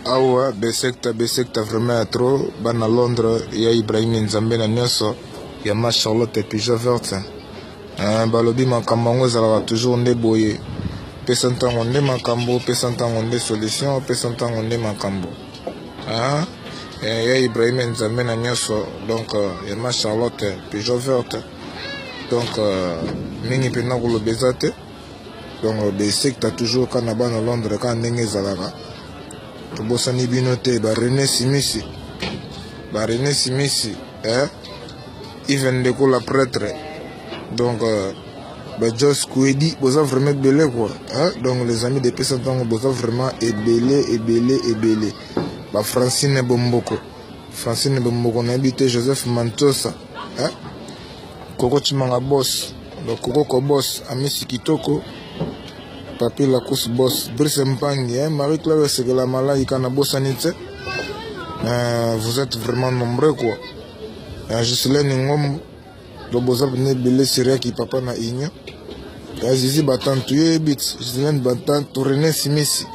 Awa besecta besecta vraiment ya trop bana Londres ya Ibrahim Nzambe na nyonso ya ma Charlotte Pigeon verte eh, balobi makambo yango ezalaka toujours nde boye pesa ntango nde makambo pesa ntango nde solution pesa ntango nde makambo ah, eh, ya Ibrahim Nzambe na nyonso donc euh, ya ma Charlotte Pigeon verte donc euh, mingi mpenza koloba eza te. Donc besecta toujours kaka na bana Londres kaka ndenge ezalaka. Tobosani bino te ba René Simisi. Ba René Simisi, hein? Yves Ndeko la prêtre. Donc euh, ba Jos Kwedi, boza vraiment ebele quoi. Hein? Donc les amis de Pesa Ntango boza vraiment ebele ebele ebele. Ba Francine Bomboko. Francine Bomboko nayebi te Joseph Mantosa. Hein? Koko Tshimanga boss, donc Koko Kobos, Amisi Kitoko, Papi Lakus boss, Brice Mpangi, hein, Marie Claire Sekela Malaika na bosani te. Euh, vous êtes vraiment nombreux quoi. Euh, Gislaine Ngombo, donc boza pene ebele Syriaki papa na Union. Ya Zizi Batantu ye bit, Gislaine Batantu, René Simisi.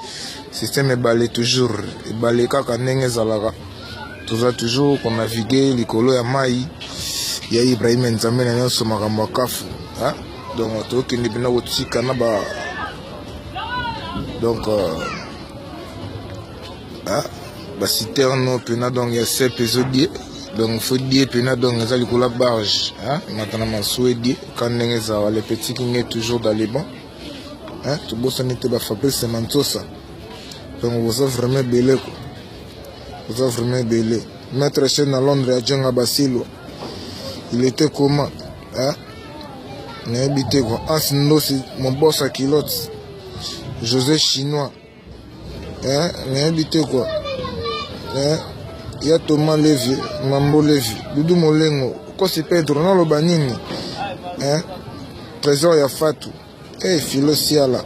Système ebale toujours, ebale kaka ndenge ezalaka. Toza toujours ko naviguer likolo ya mai ya Ibrahim Nzambe na nyonso makambo ya kafu hein? Donc tokende mpena kotika na ba donc euh, hein? ba citerne mpena donc ya sep ezodie donc faut die mpena donc eza likolo ya barge hein? Mata na masuwa edie ka ndenge ezala le petit king est toujours dans les bancs hein? Tobosani te ba Fabrice Mantosa donc boza vraiment ebele quoi. Oza vraiment ebele. Maître Chen na Londres ya Djenga Basilwa. Il était comment? Hein? Nayebi te quoi. Hans Ndosi, mon boss à culotte. José Chinois. Hein? Nayebi te quoi. Hein? Ya Thomas Levi, Mambo Levi, Doudou Molengo, Kosi Pedro, naloba nini? Hein? Trésor ya Fatou. Hey, Philo Siala.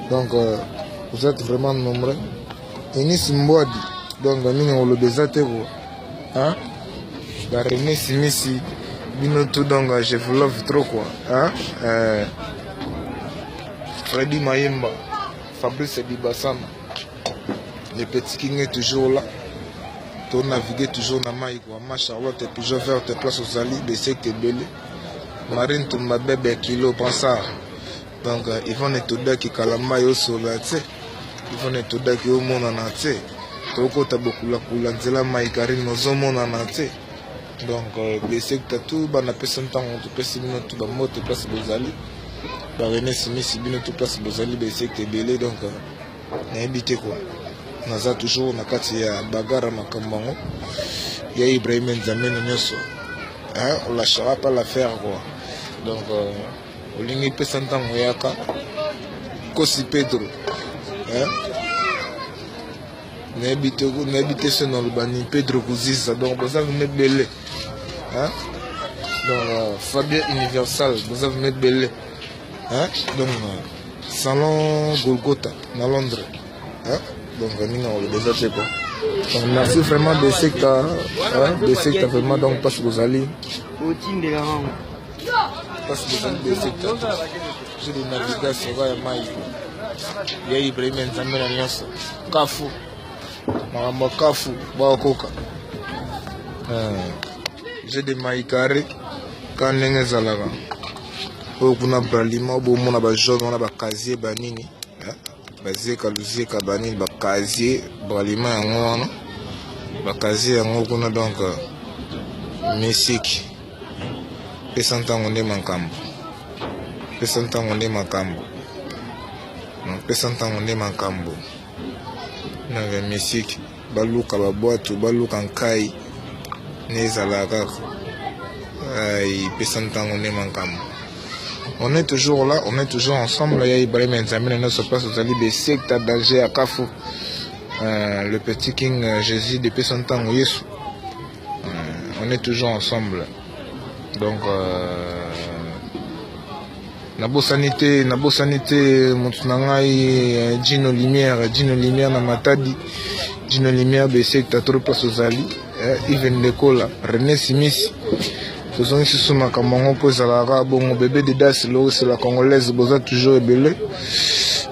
Donc, euh, vous êtes vraiment nombreux. Enis Mbwadi. Donc, mingi koloba eza te ko. Hein? Ba René Simisi. Bino tout donc, je vous love trop quoi. Hein? Euh, Freddy Mayemba. Fabrice Bibasama. Le petit King est toujours là. To naviguer toujours na mai quoi. Ma Charlotte Pigeon verte place aux Ali, Besek Ebele. Marine Tumba bebe kilo pensar. Donc euh, Yvonne Todaki kalamba yo sola tse. Yvonne Todaki omonana tse. Tokota bokulakula nzela mai Karine ozomonana tse. Donc euh, Besek tatu bana pesa ntango topesi bino tu bambote place bozali. Ba René Simisi bino tu place bozali Besek ebele donc euh, nayebi te quoi naza toujours na kati ya bagara makambo yango ya Ibrahim Nzambe nyonso hein, on lâchera pas l'affaire quoi donc euh, olingi pesa ntango yaka kosi Pedro hein? nayebi te nayebi te so naloba nini Pedro Kuziza donc boza vraimen ebele hein? Donc euh, Fabien Universal boza vraimen ebele hein? Donc euh, salon Golgotha na Londres hein? Donc nini nakoloba eza te quoi. Donc merci vraiment Besekta hein? Besekta vraiment donc place bozali place bozali Besekta jeu de navigation ya mai ya Ibrahim Nzambe na nyonso kafu makambo ya kafu bakoka jeu de mai carré ka ndenge ezalaka oyo kuna bralima bomona ba jaune wana ba casier banini bazeka luzeka banini ba casier bralima yango wana ba casier yango kuna donc misiki pesa ntango nde makambo pesa ntango nde makambo pesa ntango nde makambo na misiki baluka babwato baluka nkai nde ezalaka kaka pesa ntango nde makambo. On est toujours là, on est toujours ensemble. Ya Ibrahim Nzambe na nyonso place ozali besekta danger ya kafu euh, le petit king euh, Jésus depuis son ntango Yesu euh, on est toujours ensemble donc euh, nabosani te nabosani te moto na ngai Gino Lumière Gino Lumière na Matadi Gino Lumière besekta trop place ozali Yves Ndekola René Simisi tozongi susu makambo yango mpo ezalaka bongo bebe de das loris la congolaise boza toujours ebele.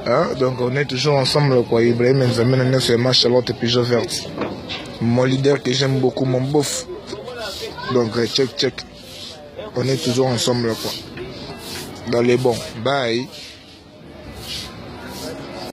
Hein? Donc on est toujours ensemble quoi. Ibrahim Nzambe na nyonso ya ma Charlotte Pigeon Verte. Mon leader que j'aime beaucoup, mon beauf. Donc check check. On est toujours ensemble quoi. Dans les bons. Bye.